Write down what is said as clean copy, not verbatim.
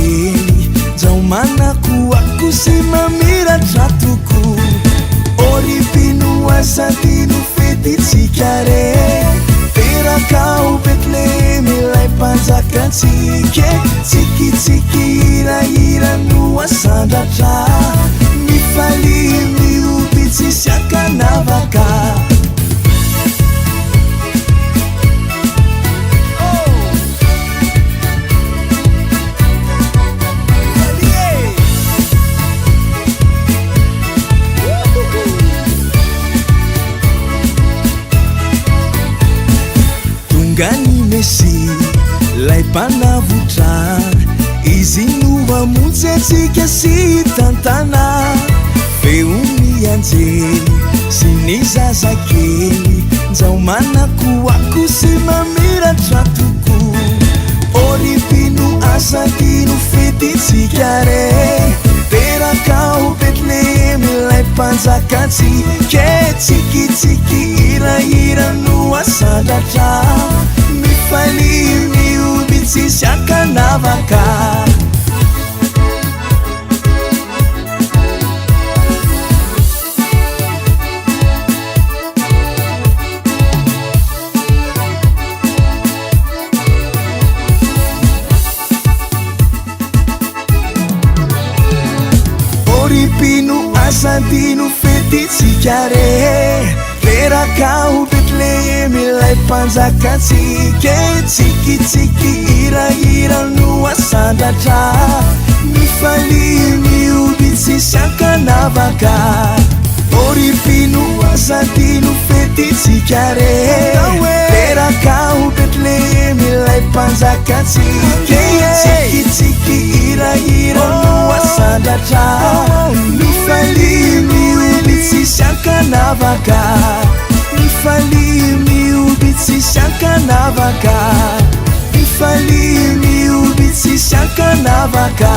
zazakely, Ndrao manakoako sy mamiratra tokoa. Ô ry mpino aza adino fetintsika re. Teraka ao Betlehema ilay mpanjakantsika e. Tsikitsiky hirahira no asandratra. Mifalia mihoby tsisy ankanavaka. Tonga ny Mesia, ilay Mpanavotra, Izy no hamonjy antsika sy hitantana. Feon'ny anjely sy ny zazakely, Ndrao manakoako sy mamiratra tokoa. Ô ry mpino aza adino fetintsika re. Teraka ao Betlehema ilay mpanjakantsika e. Tsikitsiky hirahira no asandratra. Mifalia mihoby tsisy ankanavaka. Ô ry mpino aza adino fetintsika re. Teraka ao Betlehema ilay mpanjakantsika e. Tsikitsiky hirahira no asandratra. Mifalia mihoby tsisy ankanavaka. Ô ry mpino aza adino fetintsika re. Teraka ao Betlehema ilay mpanjakantsika e. Tsikitsiky hirahira no asandratra. Mifalia mihoby tsisy ankanavaka. Mifalia mihoby tsisy ankanavaka. Mifalia mihoby tsisy ankanavaka.